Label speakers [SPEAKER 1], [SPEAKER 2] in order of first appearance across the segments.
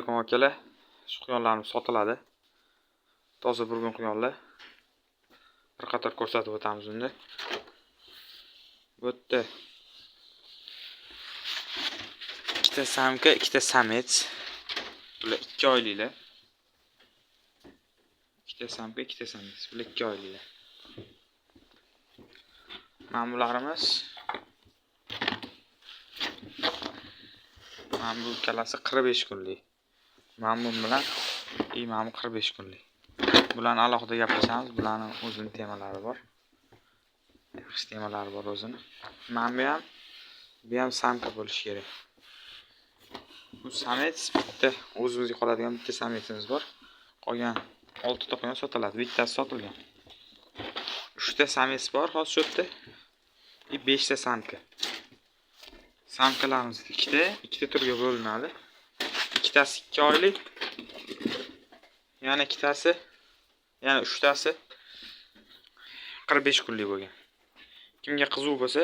[SPEAKER 1] Alaykum akalar. Shu quyonlarimiz sotiladi. Toza burgun quyonlar. Bir qator ko'rsatib o'tamiz unda. Bu yerda ikkita самка, ikkita самец. Bular 2 oyliklar. Ikkita самка, ikkita самец. Bular 2 oyliklar. Mana bularimiz, mana bu ikkalasi 45 kunlik. Mana bu bilan mana bu 45 kunlik. Bularni alohida gaplashamiz. Bularni o'zini temalari bor. Yaxshi temalari bor o'zini. Mana bu ham самка bo'lishi kerak. Bu самец, bitta o'zimizga qoladigan bitta самец imiz bor. Qolgan 6 ta quyon sotiladi. Bittasi sotilgan. 3 ta самец bor hozir shu yerda. И 5 ta самка. Самка larimiz ikkita, ikkita turga bo'linadi. Ikkitasi 2 oylik. Yana ikkitasi, yana uchtasi 45 kunlik bo'lgan. Kimga qiziq bo'lsa,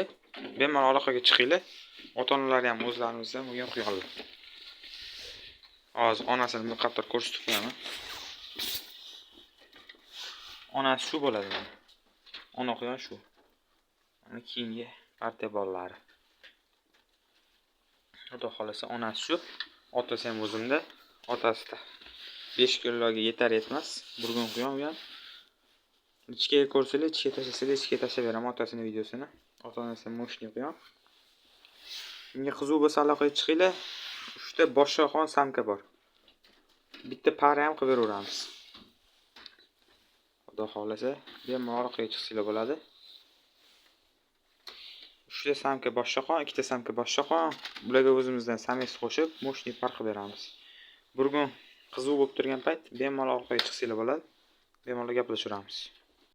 [SPEAKER 1] bemalol aloqaga chiqinglar. Ota-onalari ham o'zlarimizdan bo'lgan quyonlar. Hozir onasini bir qator ko'rsatib qo'yaman. Onasi shu bo'ladi mana. Ona quyon shu. Mana keyingi partiya bolalari. Xudo xolasa, onasi shu. Otasi ham o'zimda. Otasi 5 kiloga yetar yetmas. Burgun quyon u ham. Ichkaga ko'rsalar, ichga tashlasalar, ichga tashlab beraman otasini videosini. Ota-onasi мощный quyon. Kimga qiziq bo'lsa, aloqaga chiqinglar. Uchta boshqaxon самка bor. Bitta пара ham qilib beraveramiz. Xudo xohlasa, bemalol aloqaga chiqsanglar bo'ladi. Uchta самка boshqaxon, ikkita самка boshqaxon. Bularga o'zimizdan самец qo'shib, мощный пар qilib beramiz. Burgun qiziq bo'lib turgan payt bemalol aloqaga chiqsanglar bo'ladi. Bemalol gaplashaveramiz.